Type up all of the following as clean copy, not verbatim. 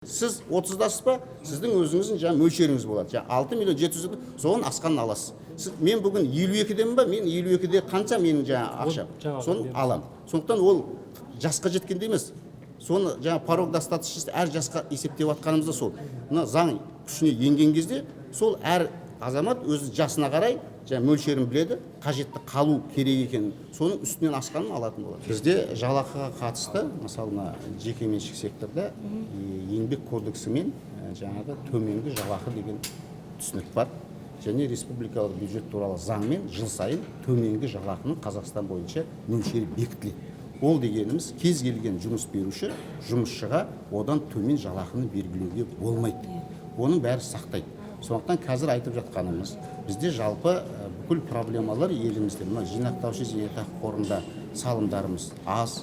Сіз 30-дасыз ба, сіздің өзіңіздің жаңа мөлшеріңіз болады, жаңа 6 миллион 700, соған асқанын аласыз. Сіз, мен бүгін 52-демін ба, мен 52-де қанша менің жаңа ақшам, жаңағы соны аламын. Сондықтан ол жасқа жеткенде емес, соны жаңа порог достаточности әр жасқа есептеп жатқанымыз да сол. Мына заң күшіне енген кезде сол әр азамат өз жасына қарай жаңа мөлшерін біледі, қажетті қалу керек екенін, соның үстінен асқанын алатын болады. Бізде жалақыға қатысты, мысалы, мына жекеменшік секторда еңбек кодексімен жаңағы төменгі жалақы деген түсінік бар және республикалық бюджет туралы заңмен жыл сайын төменгі жалақының Қазақстан бойынша мөлшері бекітіледі. Ол дегеніміз, кез келген жұмыс беруші жұмысшыға одан төмен жалақыны белгілеуге болмайды, оның бәрі сақтайды. Сондықтан қазір айтып жатқанымыз, бізде жалпы бүкіл проблемалар елімізде мына жинақтаушы зейнетақы қорында салымдарымыз аз,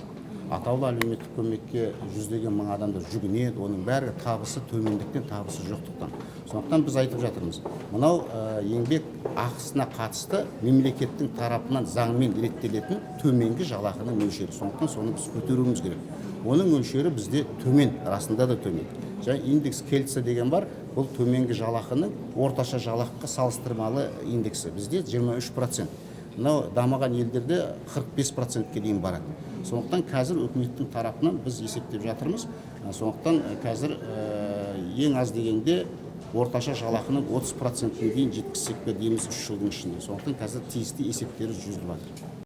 атаулы әлеуметтік көмекке жүздеген мың адамдар жүгінеді, оның бәрі табысы төмендіктен, табысы жоқтықтан. Сондықтан біз айтып жатырмыз, мынау еңбек ақысына қатысты мемлекеттің тарапынан заңмен реттелетін төменгі жалақының мөлшері, сондықтан соны біз көтеруіміз керек. Оның мөлшері бізде төмен, расында да төмен. Және индекс Кельца деген бар, бұл төменгі жалақының орташа жалақыға салыстырмалы индексі, бізде 23%, мынау дамыған елдерде 45%-ке дейін барады. Сондықтан қазір үкіметтің тарапынан біз есептеп жатырмыз. Сондықтан қазір ең аз дегенде орташа жалақының 30%-іне дейін жеткізсек пе дейміз 3 жылдың ішінде. Сондықтан қазір тиісті есептері жүргізіліп жатыр.